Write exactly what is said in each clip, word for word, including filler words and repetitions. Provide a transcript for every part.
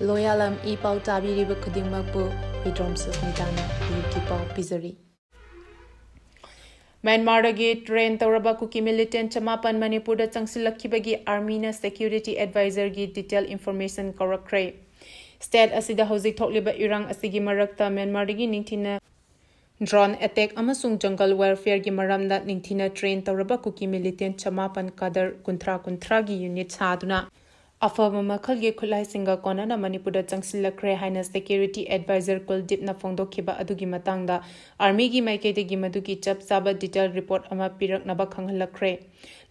ꯂꯣꯌꯥꯂꯝ E ꯄꯥꯎ ꯇꯥꯕꯤꯔꯤꯕ ꯈꯨꯗꯤꯡꯃꯛꯄꯨ ꯍꯨꯏꯗ꯭ꯔꯣꯝ ꯁꯨꯁꯃꯤꯇꯥꯅ ꯑꯌꯨꯛꯀꯤ ꯄꯥꯎ ꯄꯤꯖꯔꯤ꯫ ꯃ꯭ꯌꯥꯟꯃꯥꯔꯗꯒꯤ ꯇ꯭ꯔꯦꯟ ꯇꯧꯔꯕ ꯀꯨꯀꯤ ꯃꯤꯂꯤꯇꯦꯟ ꯆꯃꯥꯄꯟ ꯃꯅꯤꯄꯨꯔꯗ ꯆꯪꯁꯤꯜꯂꯛꯈꯤꯕꯒꯤ ꯑꯥꯔꯃꯤꯅ ꯁꯦꯀ꯭ꯌꯨꯔꯤꯇꯤ ꯑꯦꯗꯚꯥꯏꯖꯔꯒꯤ ꯗꯤꯇꯦꯜ ꯏꯟꯐꯣꯔꯃꯦꯁꯟ ꯀꯧꯔꯛꯈ꯭ꯔꯦ꯫ ꯁ꯭ꯇꯦꯠ ꯑꯁꯤꯗ ꯍꯧꯖꯤꯛ ꯊꯣꯛꯂꯤꯕ ꯏꯔꯥꯡ ꯑꯁꯤꯒꯤ ꯃꯔꯛꯇ ꯃ꯭ꯌꯥꯟꯃꯥꯔꯗꯒꯤ ꯅꯤꯡꯊꯤꯅ ꯗ꯭ꯔꯣꯟ ꯑꯦꯇꯦꯛ ꯑꯃꯁꯨꯡ ꯖꯪꯒꯜ ꯋꯥꯔꯐꯤꯌꯔꯒꯤ ꯃꯔꯝꯗ ꯅꯤꯡꯊꯤꯅ ꯇ꯭ꯔꯦꯟ ꯇꯧꯔꯕ ꯀꯨꯀꯤ ꯃꯤꯂꯤꯇꯦꯟ ꯆꯃꯥꯄꯟ ꯀꯥꯗꯔ ꯀꯨꯟꯊ꯭ꯔꯥ ꯀꯨꯟꯊ꯭ꯔꯥꯒꯤ ꯌꯨꯅꯤꯠ ꯁꯥꯗꯨꯅ ꯑꯐꯕ ꯃꯈꯜꯒꯤ ꯈꯨꯠꯂꯥꯏꯁꯤꯡꯒ ꯀꯣꯟꯅꯅ ꯃꯅꯤꯄꯨꯔꯗ ꯆꯪꯁꯤꯜꯂꯛꯈ꯭ꯔꯦ ꯍꯥꯏꯅ ꯁꯦꯀ꯭ꯌꯨꯔꯤꯇꯤ ꯑꯦꯗꯚꯥꯏꯖꯔ ꯀꯨꯜꯗꯤꯞꯅ ꯐꯣꯡꯗꯣꯛꯈꯤꯕ ꯑꯗꯨꯒꯤ ꯃꯇꯥꯡꯗ ꯑꯥꯔꯃꯤꯒꯤ ꯃꯥꯏꯀꯩꯗꯒꯤ ꯃꯗꯨꯒꯤ ꯆꯞ ꯆꯥꯕ ꯗꯤꯇꯦꯜ ꯔꯤꯄꯣꯔꯠ ꯑꯃ ꯄꯤꯔꯛꯅꯕ ꯈꯪꯍꯜꯂꯛꯈ꯭ꯔꯦ꯫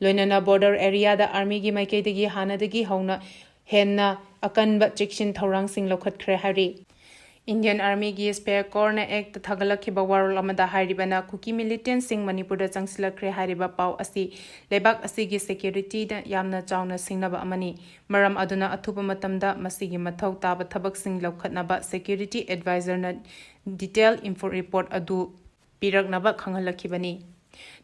ꯂꯣꯏꯅꯅ ꯕꯣꯔꯗꯔ ꯑꯦꯔꯤꯌꯥꯗ ꯑꯥꯔꯃꯤꯒꯤ ꯃꯥꯏꯀꯩꯗꯒꯤ ꯍꯥꯟꯅꯗꯒꯤ ꯍꯧꯅ ꯍꯦꯟꯅ ꯑꯀꯟꯕ ꯆꯦꯛꯁꯤꯟ ꯊꯧꯔꯥꯡꯁꯤꯡ ꯂꯧꯈꯠꯈ꯭ꯔꯦ ꯍꯥꯏꯔꯤ꯫ ꯏꯟꯗꯤꯌꯟ ꯑꯥꯔꯃꯤꯒꯤ ꯁ꯭ꯄꯦꯌꯔ ꯀꯣꯔꯅ ꯑꯦꯛꯇ ꯊꯥꯒꯠꯂꯛꯈꯤꯕ ꯋꯥꯔꯣꯜ ꯑꯃꯗ ꯍꯥꯏꯔꯤꯕꯅ, ꯀꯨꯀꯤ ꯃꯤꯂꯤꯇꯦꯟꯁꯤꯡ ꯃꯅꯤꯄꯨꯔꯗ ꯆꯪꯁꯤꯜꯂꯛꯈ꯭ꯔꯦ ꯍꯥꯏꯔꯤꯕ ꯄꯥꯎ ꯑꯁꯤ ꯂꯩꯕꯥꯛ ꯑꯁꯤꯒꯤ ꯁꯦꯀ꯭ꯌꯨꯔꯤꯇꯤꯗ ꯌꯥꯝꯅ ꯆꯥꯎꯅ ꯁꯤꯡꯅꯕ ꯑꯃꯅꯤ꯫ ꯃꯔꯝ ꯑꯗꯨꯅ ꯑꯊꯨꯕ ꯃꯇꯝꯗ ꯃꯁꯤꯒꯤ ꯃꯊꯧ ꯇꯥꯕ ꯊꯕꯛꯁꯤꯡ ꯂꯧꯈꯠꯅꯕ ꯁꯦꯀ꯭ꯌꯨꯔꯤꯇꯤ ꯑꯦꯗꯚꯥꯏꯖꯔꯅ ꯗꯤꯇꯦꯜ ꯏꯟꯐꯣ ꯔꯤꯄꯣꯔꯠ ꯑꯗꯨ ꯄꯤꯔꯛꯅꯕ ꯈꯪꯍꯜꯂꯛꯈꯤꯕꯅꯤ꯫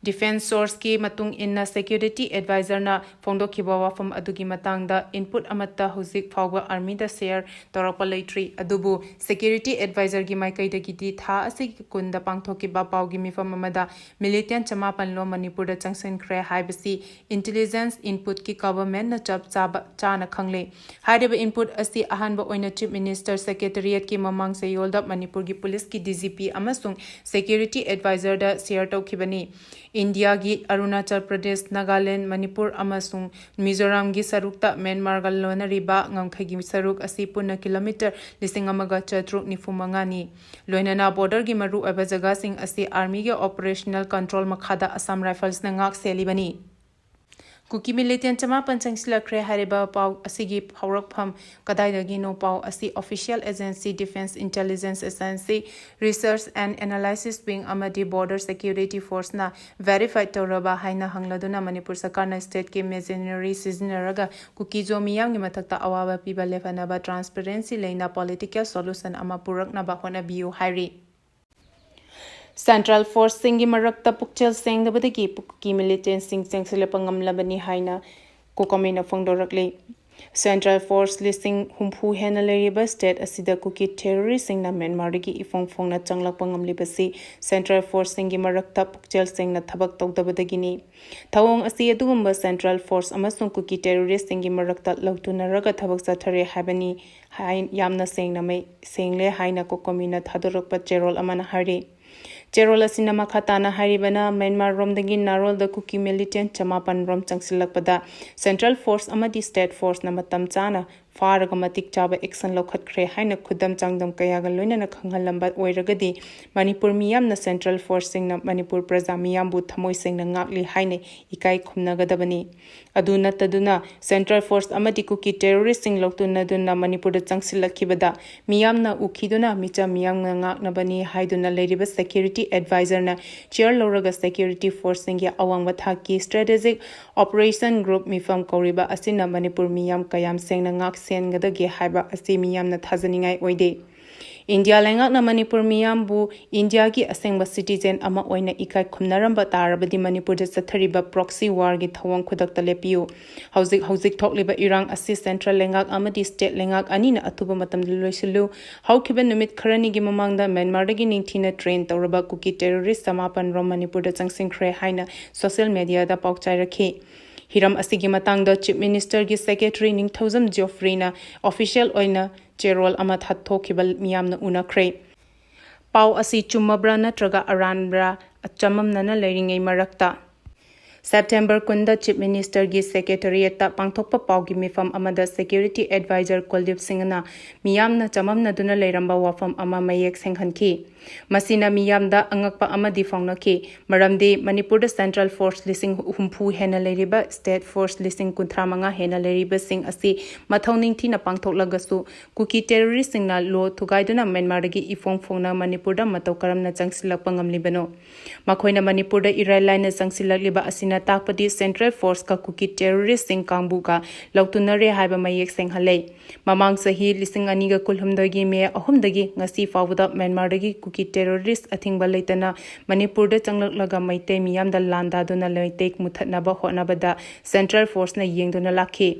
ꯗꯤꯐꯦꯟꯁ ꯁꯣꯔꯁꯀꯤ ꯃꯇꯨꯡ ꯏꯟꯅ, ꯁꯦꯀ꯭ꯌꯨꯔꯤꯇꯤ ꯑꯦꯗꯚꯥꯏꯖꯔꯅ ꯐꯣꯡꯗꯣꯛꯈꯤꯕ ꯋꯥꯐꯝ ꯑꯗꯨꯒꯤ ꯃꯇꯥꯡꯗ ꯏꯟꯄꯨꯠ ꯑꯃꯠꯇ ꯍꯧꯖꯤꯛ ꯐꯥꯎꯕ ꯑꯥꯔꯃꯤꯗ ꯁꯦꯌꯔ ꯇꯧꯔꯛꯄ ꯂꯩꯇ꯭ꯔꯤ꯫ ꯑꯗꯨꯕꯨ ꯁꯦꯀ꯭ꯌꯨꯔꯤꯇꯤ ꯑꯦꯗꯚꯥꯏꯖꯔꯒꯤ ꯃꯥꯏꯀꯩꯗꯒꯤꯗꯤ ꯊꯥ ꯑꯁꯤꯒꯤ ꯀꯨꯟꯗ ꯄꯥꯡꯊꯣꯛꯈꯤꯕ ꯄꯥꯎꯒꯤ ꯃꯤꯐꯝ ꯑꯃꯗ ꯃꯤꯂꯤꯇꯦꯟ ꯆꯃꯥꯄꯟ ꯂꯣꯝ ꯃꯅꯤꯄꯨꯔꯗ ꯆꯪꯁꯤꯟꯈ꯭ꯔꯦ ꯍꯥꯏꯕꯁꯤ ꯏꯟꯇꯦꯂꯤꯖꯦꯟꯁ ꯏꯟꯄꯨꯠꯀꯤ ꯒꯚꯔꯟꯃꯦꯟꯠꯅ ꯆꯞ ꯆꯥꯕ ꯆꯥꯅ ꯈꯪꯂꯦ꯫ ꯍꯥꯏꯔꯤꯕ ꯏꯟꯄꯨꯠ ꯑꯁꯤ ꯑꯍꯥꯟꯕ ꯑꯣꯏꯅ ꯆꯤꯐ ꯃꯤꯅꯤꯁꯇꯔ ꯁꯦꯀ꯭ꯔꯦꯇꯦꯔꯤꯌꯦꯠꯀꯤ ꯃꯃꯥꯡ ꯆꯌꯣꯜꯗ ꯃꯅꯤꯄꯨꯔꯒꯤ ꯄꯨꯂꯤꯁꯀꯤ ꯗꯤ ꯖꯤ ꯄꯤ ꯑꯃꯁꯨꯡ ꯁꯦꯀ꯭ꯌꯨꯔꯤꯇꯤ ꯑꯦꯗꯚꯥꯏꯖꯔꯗ ꯁꯦꯌꯔ ꯇꯧꯈꯤꯕꯅꯤ꯫ ꯏꯟꯗꯤꯌꯥꯒꯤ ꯑꯔꯨꯅꯥꯆꯜ ꯄ꯭ꯔꯗꯦꯁ, ꯅꯥꯒꯥꯂꯦꯟꯗ, ꯃꯅꯤꯄꯨꯔ ꯑꯃꯁꯨꯡ ꯃꯤꯖꯣꯔꯥꯝꯒꯤ ꯁꯔꯨꯛꯇ ꯃ꯭ꯌꯥꯟꯃꯥꯔꯒ ꯂꯣꯟꯅꯔꯤꯕ ꯉꯝꯈꯩꯒꯤ ꯁꯔꯨꯛ ꯑꯁꯤ ꯄꯨꯟꯅ ꯀꯤꯂꯣꯃꯤꯇꯔ ꯂꯤꯁꯤꯡ ꯑꯃꯒ ꯆꯥꯇ꯭ꯔꯨꯛ ꯅꯤꯐꯨ ꯃꯉꯥꯅꯤ꯫ ꯂꯣꯏꯅꯅ ꯕꯣꯔꯗꯔꯒꯤ ꯃꯔꯨꯑꯣꯏꯕ ꯖꯒꯥꯁꯤꯡ ꯑꯁꯤ ꯑꯥꯔꯃꯤꯒꯤ ꯑꯣꯄꯔꯦꯁꯅꯦꯜ ꯀꯟꯇ꯭ꯔꯣꯜ ꯃꯈꯥꯗ ꯑꯁꯥꯝ ꯔꯥꯏꯐꯜꯁꯅ ꯉꯥꯛ ꯁꯦꯜꯂꯤꯕꯅꯤ꯫ ꯀꯨꯀꯤ ꯃꯤꯂꯤꯇꯦꯟ ꯆꯃꯥꯄꯟ ꯆꯪꯁꯤꯜꯂꯛꯈ꯭ꯔꯦ ꯍꯥꯏꯔꯤꯕ ꯄꯥꯎ ꯑꯁꯤꯒꯤ ꯍꯧꯔꯛꯐꯝ ꯀꯗꯥꯏꯗꯒꯤꯅꯣ? ꯄꯥꯎ ꯑꯁꯤ official agency, defence intelligence agency, research and analysis wing ꯑꯃꯗꯤ ꯕꯣꯔꯗꯔ ꯁꯦꯀ꯭ꯌꯨꯔꯤꯇꯤ ꯐꯣꯔꯁꯅ ꯚꯦꯔꯤꯐꯥꯏ ꯇꯧꯔꯕ ꯍꯥꯏꯅ ꯍꯪꯂꯗꯨꯅ ꯃꯅꯤꯄꯨꯔ ꯁꯔꯀꯥꯔꯅ ꯁ꯭ꯇꯦꯠꯀꯤ ꯃꯦꯆꯤꯅꯔꯤ ꯁꯤꯖꯤꯟꯅꯔꯒ ꯀꯨꯀꯤ-ꯖꯣ ꯃꯤꯌꯥꯝꯒꯤ ꯃꯊꯛꯇ ꯑꯋꯥꯕ ꯄꯤꯕ ꯂꯦꯞꯍꯟꯅꯕ ꯇ꯭ꯔꯥꯟꯁꯄꯦꯔꯦꯟꯁꯤ ꯂꯩꯅ ꯄꯣꯂꯤꯇꯤꯀꯦꯜ ꯁꯣꯂꯨꯁꯟ ꯑꯃ ꯄꯨꯔꯛꯅꯕ ꯍꯣꯠꯅꯕꯤꯌꯨ ꯍꯥꯏꯔꯤ꯫ ꯁꯦꯟꯇ꯭ꯔꯦꯜ ꯐꯣꯔꯁꯁꯤꯡꯒꯤ ꯃꯔꯛꯇ ꯄꯨꯛꯆꯦꯜ ꯁꯦꯡꯗꯕꯗꯒꯤ ꯀꯨꯀꯤ ꯃꯤꯂꯤꯇꯦꯟꯁꯤꯡ ꯆꯦꯟꯁꯤꯜꯂꯛꯄ ꯉꯝꯂꯕꯅꯤ ꯍꯥꯏꯅ ꯀꯣꯀꯣꯃꯤꯅ ꯐꯣꯡꯗꯣꯔꯛꯂꯤ꯫ Central Force ꯂꯤꯁꯤꯡ ꯍꯨꯝꯐꯨ ꯍꯦꯟꯅ ꯂꯩꯔꯤꯕ state ꯑꯁꯤꯗ ꯀꯨꯀꯤ terroristꯁꯤꯡꯅ ꯃ꯭ꯌꯥꯟꯃꯥꯔꯗꯒꯤ ꯏꯐꯣꯡ ꯐꯣꯡꯅ ꯆꯪꯂꯛꯄ ꯉꯝꯂꯤꯕꯁꯤ Central Forceꯁꯤꯡꯒꯤ ꯃꯔꯛꯇ ꯄꯨꯛꯆꯦꯜ ꯁꯦꯡꯅ ꯊꯕꯛ ꯇꯧꯗꯕꯗꯒꯤꯅꯤ꯫ ꯊꯧꯑꯣꯡ ꯑꯁꯤ ꯑꯗꯨꯒꯨꯝꯕ Central Force ꯑꯃꯁꯨꯡ ꯀꯨꯀꯤ terroristꯁꯤꯡꯒꯤ ꯃꯔꯛꯇ ꯂꯧꯇꯨꯅꯔꯒ ꯊꯕꯛ ꯆꯠꯊꯔꯦ ꯍꯥꯏꯕꯅꯤ ꯍꯥꯏ-, ꯌꯥꯝꯅ ꯁꯦꯡꯅ ꯃꯩ-, ꯁꯦꯡꯂꯦ ꯍꯥꯏꯅ COCOMIꯅ ꯊꯥꯗꯣꯔꯛꯄ ꯆꯦꯔꯣꯜ ꯑꯃꯅ ꯍꯥꯏꯔꯤ꯫ ꯆꯦꯔꯣꯜ ꯑꯁꯤꯅ ꯃꯈꯥ ꯇꯥꯅ ꯍꯥꯏꯔꯤꯕꯅ, ꯃ꯭ꯌꯥꯟꯃꯥꯔ ꯔꯣꯝꯗꯒꯤ ꯅꯥꯔꯣꯜꯗ ꯀꯨꯀꯤ militant ꯆꯃꯥꯄꯟ ꯔꯣꯝ ꯆꯪꯁꯤꯜꯂꯛꯄꯗ Central Force ꯑꯃꯗꯤ state forceꯅ ꯃꯇꯝ ꯆꯥꯅ ꯐꯥꯔꯒ ꯃꯇꯤꯛ ꯆꯥꯕ action ꯂꯧꯈꯠꯈ꯭ꯔꯦ ꯍꯥꯏꯅ ꯈꯨꯗꯝ ꯆꯥꯡꯗꯝ ꯀꯌꯥꯒ ꯂꯣꯏꯅꯅ ꯈꯪꯍꯜꯂꯝꯕ ꯑꯣꯏꯔꯒꯗꯤ, ꯃꯅꯤꯄꯨꯔ ꯃꯤꯌꯥꯝꯅ Central Forceꯁꯤꯡꯅ ꯃꯅꯤꯄꯨꯔ ꯄ꯭ꯔꯖꯥ ꯃꯤꯌꯥꯝꯕꯨ ꯊꯃꯣꯏ ꯁꯦꯡꯅ ꯉꯥꯛꯂꯤ ꯍꯥꯏꯅ ꯏꯀꯥꯏ ꯈꯨꯝꯅꯒꯗꯕꯅꯤ꯫ ꯑꯗꯨ ꯅꯠꯇꯗꯨꯅ, Central Force ꯑꯃꯗꯤ ꯀꯨꯀꯤ terroristꯁꯤꯡ ꯂꯧꯇꯨꯅꯗꯨꯅ ꯃꯅꯤꯄꯨꯔꯗ ꯆꯪꯁꯤꯜꯂꯛꯈꯤꯕꯗ ꯃꯤꯌꯥꯝꯅ ꯎꯈꯤꯗꯨꯅ ꯃꯤꯆꯝ ꯃꯤꯌꯥꯝꯅ ꯉꯥꯛꯅꯕꯅꯤ ꯍꯥꯏꯗꯨꯅ ꯂꯩꯔꯤꯕ security advisorꯅ chair ꯂꯧꯔꯒ security forceꯁꯤꯡꯒꯤ ꯑꯋꯥꯡꯕ ꯊꯥꯛꯀꯤ Strategic Operation Group ꯃꯤꯐꯝ ꯀꯧꯔꯤꯕ ꯑꯁꯤꯅ ꯃꯅꯤꯄꯨꯔ ꯃꯤꯌꯥꯝ ꯀꯌꯥꯝ ꯁꯦꯡꯅ ꯉꯥꯛ ꯁꯦꯟꯒꯗꯒꯦ ꯍꯥꯏꯕ ꯑꯁꯤ ꯃꯤꯌꯥꯝꯅ ꯊꯥꯖꯅꯤꯡꯉꯥꯏ ꯑꯣꯏꯗꯦ꯫ ꯏꯟꯗꯤꯌꯥ ꯂꯩꯉꯥꯛꯅ ꯃꯅꯤꯄꯨꯔ ꯃꯤꯌꯥꯝꯕꯨ ꯏꯟꯗꯤꯌꯥꯒꯤ ꯑꯁꯦꯡꯕ citizen ꯑꯃ ꯑꯣꯏꯅ ꯏꯀꯥꯏ ꯈꯨꯝꯅꯔꯝꯕ ꯇꯥꯔꯕꯗꯤ ꯃꯅꯤꯄꯨꯔꯗ ꯆꯠꯊꯔꯤꯕ proxy warꯒꯤ ꯊꯧꯑꯣꯡ ꯈꯨꯗꯛꯇ ꯂꯦꯞꯄꯤꯌꯨ꯫ ꯍꯧꯖꯤꯛ ꯍꯧꯖꯤꯛ ꯊꯣꯛꯂꯤꯕ ꯏꯔꯥꯡ ꯑꯁꯤ Central ꯂꯩꯉꯥꯛ ꯑꯃꯗꯤ state ꯂꯩꯉꯥꯛ ꯑꯅꯤꯅ ꯑꯊꯨꯕ ꯃꯇꯝꯗ ꯂꯣꯏꯁꯤꯜꯂꯨ꯫ ꯍꯧꯈꯤꯕ ꯅꯨꯃꯤꯠ ꯈꯔꯅꯤꯒꯤ ꯃꯃꯥꯡꯗ ꯃ꯭ꯌꯥꯟꯃꯥꯔꯗꯒꯤ ꯅꯤꯡꯊꯤꯅ train ꯇꯧꯔꯕ ꯀꯨꯀꯤ terrorist ꯆꯃꯥꯄꯟ ꯔꯣꯝ ꯃꯅꯤꯄꯨꯔꯗ ꯆꯪꯁꯤꯟꯈ꯭ꯔꯦ ꯍꯥꯏꯅ social mediaꯗ ꯄꯥꯎ ꯆꯥꯏꯔꯛꯈꯤ꯫ ꯍꯤꯔꯝ ꯑꯁꯤꯒꯤ ꯃꯇꯥꯡꯗ Chief Ministerꯒꯤ Secretary ꯅꯤꯡꯊꯧꯖꯝ Geoffreyꯅ official ꯑꯣꯏꯅ ꯆꯦꯔꯣꯜ ꯑꯃ ꯊꯥꯊꯣꯛꯈꯤꯕ ꯃꯤꯌꯥꯝꯅ ꯎꯅꯈ꯭ꯔꯦ꯫ ꯄꯥꯎ ꯑꯁꯤ ꯆꯨꯝꯃꯕ꯭ꯔꯥ ꯅꯠꯇ꯭ꯔꯒ ꯑꯔꯥꯟꯕ꯭ꯔꯥ? ꯑꯆꯃꯝꯅꯅ ꯂꯩꯔꯤꯉꯩ ꯃꯔꯛꯇ, September ꯀꯨꯟꯗ Chief Ministerꯒꯤ Secretariatꯇ ꯄꯥꯡꯊꯣꯛꯄ ꯄꯥꯎꯒꯤ ꯃꯤꯐꯝ ꯑꯃꯗ Security Advisor ꯀꯨꯜꯗꯤꯞ ꯁꯤꯡꯍꯅ ꯃꯤꯌꯥꯝꯅ ꯆꯃꯝꯅꯗꯨꯅ ꯂꯩꯔꯝꯕ ꯋꯥꯐꯝ ꯑꯃ ꯃꯌꯦꯛ ꯁꯦꯡꯍꯟꯈꯤ꯫ ꯃꯁꯤꯅ ꯃꯤꯌꯥꯝꯗ ꯑꯉꯛꯄ ꯑꯃꯗꯤ ꯐꯥꯎꯅꯈꯤ, ꯃꯔꯝꯗꯤ ꯃꯅꯤꯄꯨꯔꯗ Central Force ꯂꯤꯁꯤꯡ ꯍꯨꯝꯐꯨ ꯍꯦꯟꯅ ꯂꯩꯔꯤꯕ, state force ꯂꯤꯁꯤꯡ ꯀꯨꯟꯊ꯭ꯔꯥ ꯃꯉꯥ ꯍꯦꯟꯅ ꯂꯩꯔꯤꯕꯁꯤꯡ ꯑꯁꯤ ꯃꯊꯧ ꯅꯤꯡꯊꯤꯅ ꯄꯥꯡꯊꯣꯛꯂꯒꯁꯨ, ꯀꯨꯀꯤ terroristꯁꯤꯡꯅ law ꯊꯨꯒꯥꯏꯗꯨꯅ ꯃ꯭ꯌꯥꯟꯃꯥꯔꯗꯒꯤ ꯏꯐꯣꯡ ꯐꯣꯡꯅ ꯃꯅꯤꯄꯨꯔꯗ ꯃꯇꯧ ꯀꯔꯝꯅ ꯆꯪꯁꯤꯜꯂꯛꯄ ꯉꯝꯂꯤꯕꯅꯣ? ꯃꯈꯣꯏꯅ ꯃꯅꯤꯄꯨꯔꯗ ꯏꯔꯥꯏ ꯂꯥꯏꯅ ꯆꯪꯁꯤꯜꯂꯛꯂꯤꯕ ꯑꯁꯤꯅ ꯇꯥꯛꯄꯗꯤ Central Forceꯀ ꯀꯨꯀꯤ terroristꯁꯤꯡ ꯀꯥꯡꯕꯨꯒ ꯂꯧꯇꯨꯅꯔꯦ ꯍꯥꯏꯕ ꯃꯌꯦꯛ ꯁꯦꯡꯍꯜꯂꯦ꯫ ꯃꯃꯥꯡ ꯆꯍꯤ ꯂꯤꯁꯤꯡ ꯑꯅꯤꯒ ꯀꯨꯟꯍꯨꯝꯗꯣꯏꯒꯤ May ꯑꯍꯨꯝꯗꯒꯤ ꯉꯁꯤ ꯐꯥꯎꯕꯗ ꯃ꯭ꯌꯥꯟꯃꯥꯔꯗꯒꯤ ꯀꯨꯀꯤ terrorist ꯑꯊꯤꯡꯕ ꯂꯩꯇꯅ ꯃꯅꯤꯄꯨꯔꯗ ꯆꯪꯂꯛꯂꯒ ꯃꯩꯇꯩ ꯃꯤꯌꯥꯝꯗ ꯂꯥꯟꯗꯥꯗꯨꯅ ꯃꯩꯇꯩ ꯃꯨꯊꯠꯅꯕ ꯍꯣꯠꯅꯕꯗ Central Forceꯅ ꯌꯦꯡꯗꯨꯅ ꯂꯥꯛꯈꯤ꯫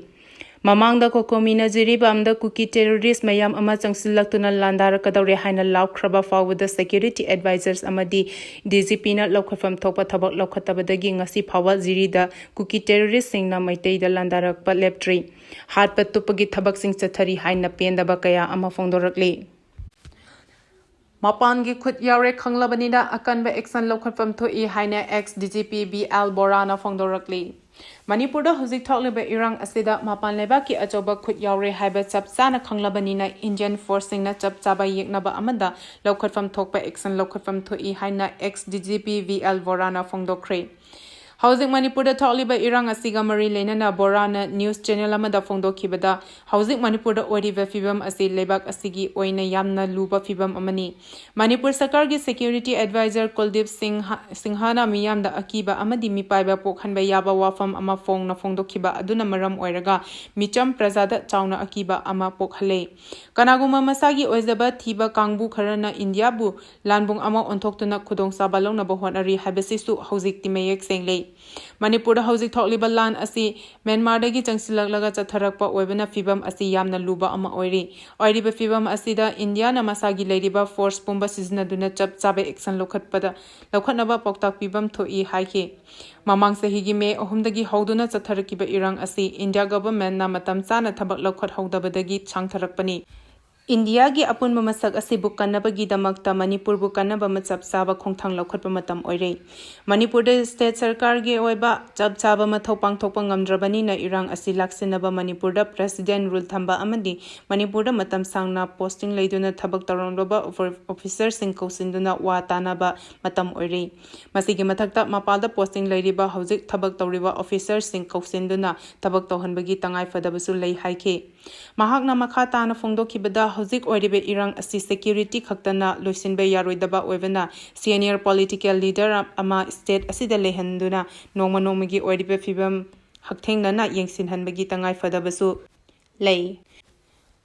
ꯃꯃꯥꯡꯗ ꯀꯣꯀꯣꯃꯤꯅ ꯖꯤꯔꯤꯕꯥꯝꯗ ꯀꯨꯀꯤ terrorist ꯃꯌꯥꯝ ꯑꯃ ꯆꯪꯁꯤꯜꯂꯛꯇꯨꯅ ꯂꯥꯟꯗꯥꯔꯛꯀꯗꯧꯔꯦ ꯍꯥꯏꯅ ꯂꯥꯎꯈ꯭ꯔꯕ ꯐꯥꯎꯕꯗ security advisors ꯑꯃꯗꯤ D G Pꯅ ꯂꯧꯈꯠꯐꯝ ꯊꯣꯛꯄ ꯊꯕꯛ ꯂꯧꯈꯠꯇꯕꯗꯒꯤ ꯉꯁꯤ ꯐꯥꯎꯕ ꯖꯤꯔꯤꯗ ꯀꯨꯀꯤ terroristꯁꯤꯡꯅ ꯃꯩꯇꯩꯗ ꯂꯥꯟꯗꯥꯔꯛꯄ ꯂꯦꯞꯇ꯭ꯔꯤ꯫ ꯍꯥꯠꯄ ꯇꯨꯞꯄꯒꯤ ꯊꯕꯛꯁꯤꯡ ꯆꯠꯊꯔꯤ ꯍꯥꯏꯅ ꯄꯦꯟꯗꯕ ꯀꯌꯥ ꯑꯃ ꯐꯣꯡꯗꯣꯔꯛꯂꯤ꯫ ꯃꯄꯥꯟꯒꯤ ꯈꯨꯠ ꯌꯥꯎꯔꯦ ꯈꯪꯂꯕꯅꯤꯅ ꯑꯀꯟꯕ action ꯂꯧꯈꯠꯐꯝ ꯊꯣꯛꯏ ꯍꯥꯏꯅ ex D G P B L ꯕꯣꯔꯥꯅ ꯐꯣꯡꯗꯣꯔꯛꯂꯤ꯫ ꯃꯅꯤꯄꯨꯔꯗ ꯍꯧꯖꯤꯛ ꯊꯣꯛꯂꯤꯕ ꯏꯔꯥꯡ ꯑꯁꯤꯗ ꯃꯄꯥꯟ ꯂꯩꯕꯥꯛꯀꯤ ꯑꯆꯧꯕ ꯈꯨꯠ ꯌꯥꯎꯔꯦ ꯍꯥꯏꯕ ꯆꯞ ꯆꯥꯅ ꯈꯪꯂꯕꯅꯤꯅ Indian forceꯁꯤꯡꯅ ꯆꯞ ꯆꯥꯕ ꯌꯦꯛꯅꯕ ꯑꯃꯗ ꯂꯧꯈꯠꯐꯝ ꯊꯣꯛꯄ action ꯂꯧꯈꯠꯐꯝ ꯊꯣꯛꯏ ꯍꯥꯏꯅ ex D G P B L ꯕꯣꯔꯥꯅ ꯐꯣꯡꯗꯣꯛꯈ꯭ꯔꯦ꯫ ꯍꯧꯖꯤꯛ ꯃꯅꯤꯄꯨꯔꯗ ꯊꯣꯛꯂꯤꯕ ꯏꯔꯥꯡ ꯑꯁꯤꯒ ꯃꯔꯤ ꯂꯩꯅꯅ ꯕꯣꯔꯥꯅ news channel ꯑꯃꯗ ꯐꯣꯡꯗꯣꯛꯈꯤꯕꯗ, ꯍꯧꯖꯤꯛ ꯃꯅꯤꯄꯨꯔꯗ ꯑꯣꯏꯔꯤꯕ ꯐꯤꯕꯝ ꯑꯁꯤ ꯂꯩꯕꯥꯛ ꯑꯁꯤꯒꯤ ꯑꯣꯏꯅ ꯌꯥꯝꯅ ꯂꯨꯕ ꯐꯤꯕꯝ ꯑꯃꯅꯤ꯫ ꯃꯅꯤꯄꯨꯔ ꯁꯔꯀꯥꯔꯒꯤ security advisor ꯀꯨꯜꯗꯤꯞ ꯁꯤꯡꯍ-, ꯁꯤꯡꯍꯅ ꯃꯤꯌꯥꯝꯗ ꯑꯀꯤꯕ ꯑꯃꯗꯤ ꯃꯤꯄꯥꯏꯕ ꯄꯣꯛꯍꯟꯕ ꯌꯥꯕ ꯋꯥꯐꯝ ꯑꯃ ꯐꯣꯡꯅ ꯐꯣꯡꯗꯣꯛꯈꯤꯕ ꯑꯗꯨꯅ ꯃꯔꯝ ꯑꯣꯏꯔꯒ ꯃꯤꯆꯝ ꯄ꯭ꯔꯖꯥꯗ ꯆꯥꯎꯅ ꯑꯀꯤꯕ ꯑꯃ ꯄꯣꯛꯍꯜꯂꯦ꯫ ꯀꯅꯥꯒꯨꯝꯕ ꯃꯁꯥꯒꯤ ꯑꯣꯏꯖꯕ ꯊꯤꯕ ꯀꯥꯡꯕꯨ ꯈꯔꯅ ꯏꯟꯗꯤꯌꯥꯕꯨ ꯂꯥꯟꯕꯨꯡ ꯑꯃ ꯑꯣꯟꯊꯣꯛꯇꯨꯅ ꯈꯨꯗꯣꯡꯆꯥꯕ ꯂꯧꯅꯕ ꯍꯣꯠꯅꯔꯤ ꯍꯥꯏꯕꯁꯤꯁꯨ ꯍꯧꯖꯤꯛꯇꯤ ꯃꯌꯦꯛ ꯁꯦꯡꯂꯦ꯫ ꯃꯅꯤꯄꯨꯔꯗ ꯍꯧꯖꯤꯛ ꯊꯣꯛꯂꯤꯕ ꯂꯥꯟ ꯑꯁꯤ ꯃ꯭ꯌꯥꯟꯃꯥꯔꯗꯒꯤ ꯆꯪꯁꯤꯜꯂꯛꯂꯒ ꯆꯠꯊꯔꯛꯄ ꯑꯣꯏꯕꯅ ꯐꯤꯕꯝ ꯑꯁꯤ ꯌꯥꯝꯅ ꯂꯨꯕ ꯑꯃ ꯑꯣꯏꯔꯤ꯫ ꯑꯣꯏꯔꯤꯕ ꯐꯤꯕꯝ ꯑꯁꯤꯗ ꯏꯟꯗꯤꯌꯥꯅ ꯃꯁꯥꯒꯤ ꯂꯩꯔꯤꯕ force ꯄꯨꯝꯕ ꯁꯤꯖꯤꯟꯅꯗꯨꯅ ꯆꯞ ꯆꯥꯕ action ꯂꯧꯈꯠꯄꯗ, ꯂꯧꯈꯠꯅꯕ ꯄꯥꯎꯇꯥꯛ ꯄꯤꯐꯝ ꯊꯣꯛꯏ ꯍꯥꯏꯈꯤ꯫ ꯃꯃꯥꯡ ꯆꯍꯤꯒꯤ ꯃꯦ ꯑꯍꯨꯝꯗꯒꯤ ꯍꯧꯗꯨꯅ ꯆꯠꯊꯔꯛꯈꯤꯕ ꯏꯔꯥꯡ ꯑꯁꯤ ꯏꯟꯗꯤꯌꯥ governmentꯅ ꯃꯇꯝ ꯆꯥꯅ ꯊꯕꯛ ꯂꯧꯈꯠꯍꯧꯗꯕꯗꯒꯤ ꯁꯥꯡꯊꯔꯛꯄꯅꯤ꯫ ꯏꯟꯗꯤꯌꯥꯒꯤ ꯑꯄꯨꯟꯕ ꯃꯁꯛ ꯑꯁꯤꯕꯨ ꯀꯟꯅꯕꯒꯤꯗꯃꯛꯇ ꯃꯅꯤꯄꯨꯔꯕꯨ ꯀꯟꯅꯕ ꯃ-, ꯆꯞ ꯆꯥꯕ ꯈꯣꯡꯊꯥꯡ ꯂꯧꯈꯠꯄ ꯃꯇꯝ ꯑꯣꯏꯔꯦ꯫ ꯃꯅꯤꯄꯨꯔꯗ state ꯁꯔꯀꯥꯔꯒꯤ ꯑꯣꯏꯕ ꯆꯞ ꯆꯥꯕ ꯃꯊꯧ ꯄꯥꯡꯊꯣꯛꯄ ꯉꯝꯗ꯭ꯔꯕꯅꯤꯅ ꯏꯔꯥꯡ ꯑꯁꯤ ꯂꯥꯛꯁꯤꯟꯅꯕ ꯃꯅꯤꯄꯨꯔꯗ president rule ꯊꯝꯕ ꯑꯃꯗꯤ ꯃꯅꯤꯄꯨꯔꯗ ꯃꯇꯝ ꯁꯥꯡꯅ posting ꯂꯩꯗꯨꯅ ꯊꯕꯛ ꯇꯧꯔꯝꯂꯕ officerꯁꯤꯡ ꯀꯧꯁꯤꯟꯗꯨꯅ ꯋꯥ ꯇꯥꯅꯕ ꯃꯇꯝ ꯑꯣꯏꯔꯦ꯫ ꯃꯁꯤꯒꯤ ꯃꯊꯛꯇ ꯃꯄꯥꯜꯗ posting ꯂꯩꯔꯤꯕ ꯍꯧꯖꯤꯛ ꯊꯕꯛ ꯇꯧꯔꯤꯕ officerꯁꯤꯡ ꯀꯧꯁꯤꯟꯗꯨꯅ ꯊꯕꯛ ꯇꯧꯍꯟꯕꯒꯤ ꯇꯉꯥꯏꯐꯗꯕꯁꯨ ꯂꯩ ꯍꯥꯏꯈꯤ꯫ ꯃꯍꯥꯛꯅ ꯃꯈꯥ ꯇꯥꯅ ꯐꯣꯡꯗꯣꯛꯈꯤꯕꯗ, ꯍꯧꯖꯤꯛ ꯑꯣꯏꯔꯤꯕ ꯏꯔꯥꯡ ꯑꯁꯤ security ꯈꯛꯇꯅ ꯂꯣꯏꯁꯤꯟꯕ ꯌꯥꯔꯣꯏꯗꯕ ꯑꯣꯏꯕꯅ, senior political leader ꯑꯃ state ꯑꯁꯤꯗ ꯂꯩꯍꯟꯗꯨꯅ ꯅꯣꯡꯃ ꯅꯣꯡꯃꯒꯤ ꯑꯣꯏꯔꯤꯕ ꯐꯤꯕꯝ ꯍꯛꯊꯦꯡꯅꯅ ꯌꯦꯡꯁꯤꯟꯍꯟꯕꯒꯤ ꯇꯉꯥꯏꯐꯗꯕꯁꯨ ꯂꯩ꯫